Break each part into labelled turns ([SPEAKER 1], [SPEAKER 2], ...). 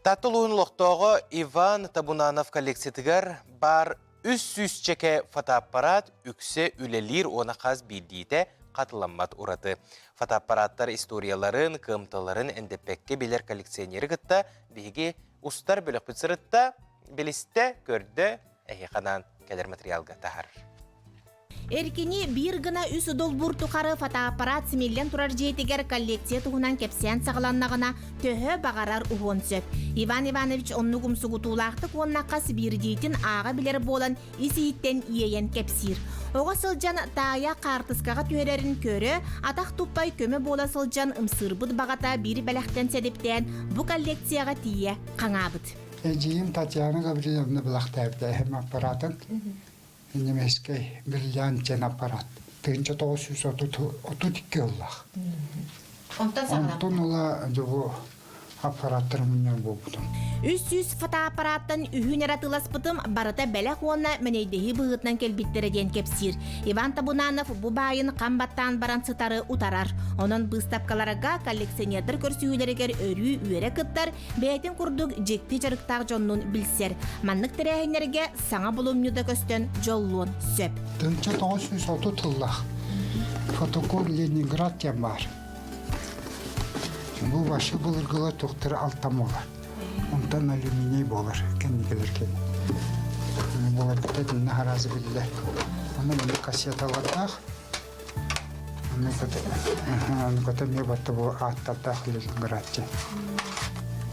[SPEAKER 1] Таатта улууһун олохтооҕо Иван Табунанов коллекциятыгар баар үс сүүсчэкэ фотоаппарат үксэ үлэлиир уонна хас биирдиитэ хатыламмат ураты. Фотоаппараттар историяларын, кыамталарын эндэппэккэ билэр коллекционеры кытта биһиги устар бөлөхпүт сырытта, билистэ, көрдө, эһиэхэ анаан кэлэр материалга таһар.
[SPEAKER 2] Эркини биир гына үс долбуур тухары фотоаппарат симиллэн турар дьиэтигэр коллекция туһунан кэпсээн саҕаланнаҕына, төһө баҕарар уһуон сөп. Иван Иванович оннук умсугутуулаахтык уонна хас биирдиитин ааҕа билэр буолан ис-иһиттэн иэйэн кэпсиир. Оҕо сылдьан таайа хаартыскаҕа түһэрэрин көрө, атах туппай көмө буола сылдьан ымсыырбыт баҕата биир бэлэхтэн сэдиптээн бу коллекцияҕа тиийэ хаҥаабыт.
[SPEAKER 3] Эдьиийим Татьяна Гаврильевна бэлэхтээбитэ эһэм аппаратын Немецкэй бриллиант диэн аппарат 1932 ыллах.
[SPEAKER 2] Онтон
[SPEAKER 3] Онтон ыла дьобу аппараттар мунньар буолбутум.
[SPEAKER 2] 300 фотоаппараттан үһүн эрэ атыыласпытым барыта бэлэх уонна мэнэйдэһии быһыытынан кэлбиттэрэ диэн кэпсиир. Иван Табунанов бу баайын хам баттаан баран сытары утарар. Онон быыстапкаларга коллекционердар көрсүһүүлэригэр өрүү үөрэ кыттар, Бэйэтин курдук дьикти дьарыктаах дьоннуун билсэр. Маннык тэрээһиннэргэ саҥа булумньу да көстөн дьоллуон сөп.
[SPEAKER 3] 1930 сыллаах фотокор Ленинград диэн баар. Бу башы былыргылар туохтара алтан буолар. Онтон алюминий буолар кэнникилэр кэнни. Буоларбыта итиннэ харазы биллэр. Онно маннык кассеталардаах. Онно эмиэ батта бу ааттардаах Ленинградчы.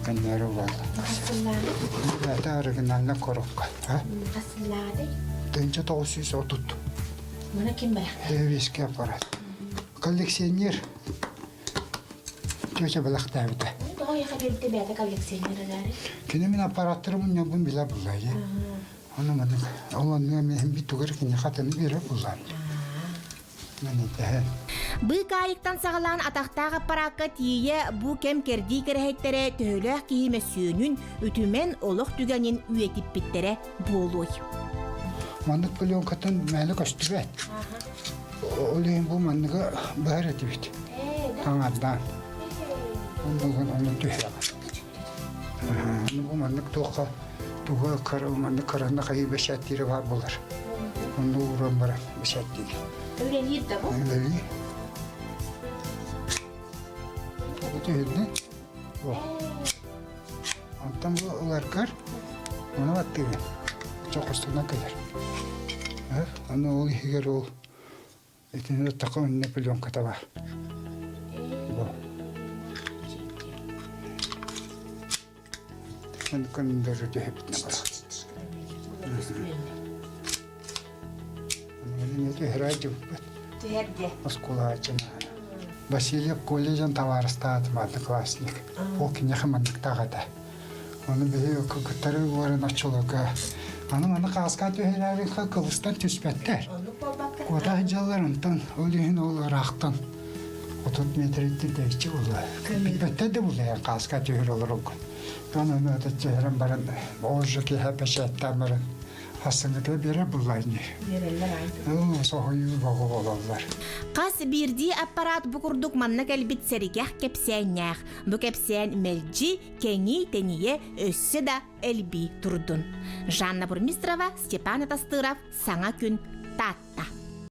[SPEAKER 3] Кэннээри буолла. Это оригинальная коробка. 1930.
[SPEAKER 2] Мана ким бэлэхтээ?
[SPEAKER 3] Виски аппарат. Коллекционер. Тетя бэлэхтээбитэ.
[SPEAKER 2] Тоҕо яха биэрдэ бэйэтэ коллекционер эрээри?
[SPEAKER 3] Кини мин аппараттарым мунньабын билэ булла. Ону маннык ол оннуга миэхин битугар киниэхэ атыны биэрэр буллаан.
[SPEAKER 2] Быыкаайыктан саҕалаан атахтаах аппараакка тиийэ бу кэм кэрдии кэрэһиттэрэ төһөлөөх киһи мөссүөнүн, үтүмэн олох түгэнин үйэтиппиттэрэ буолуой.
[SPEAKER 3] Маннык пленкаттан мээнэ көстүбэт. Ол иһин бу манныгы быһар этибит. Таҥардаан. Оннугун онно түһэҕин. Бу маннык туохха туга маннык кыранна хайыы бэчээттиирэ баар буолар. Онно ууран баран бэчээттиир.
[SPEAKER 2] Үлэлиир да бу?
[SPEAKER 3] Үлэлиир. Бу түһүннэ. Онтон бу ыларгар ону баттыыгын. Чохостуна кэлэр. Аны ол иһигэр ол Итини такы үннэ пленката бар. Бу. Күндөрү түһэбитинэ бар. Түһэрэ
[SPEAKER 2] Түһэрде.
[SPEAKER 3] Оскуолааччына. Васильев колледжын табаарыстаатым одноклассник. Ол киниэхэ манныктаах этэ. Ону биһи кыттары уоран оччолорго аны маны хааска түһэрээри кылыстан түспэттэр. Куота сылдьаллар онтон ол иһин ол ыраахтан 30 метриттэн тэйиччи буолла. Билбэттэр да буолла хааска түһэр олороргун. Аны аны түһэрэн баран оҕо киһи печаттаан баран Ассыҥҥыта биэрэр буллаанньы.
[SPEAKER 2] Биэрэллэр аай.
[SPEAKER 3] Соһуйуу бөҕө буолаллар.
[SPEAKER 2] Хас биирдии аппараат бу курдук манна кэлбит сэргэх кэпсээннээх. Бу кэпсээн мэлдьи кэҥии-тэнийэ өссө да элбии турдун. Жанна Бурмистрова, Степан Атастыров, Саҥа күн, Таатта.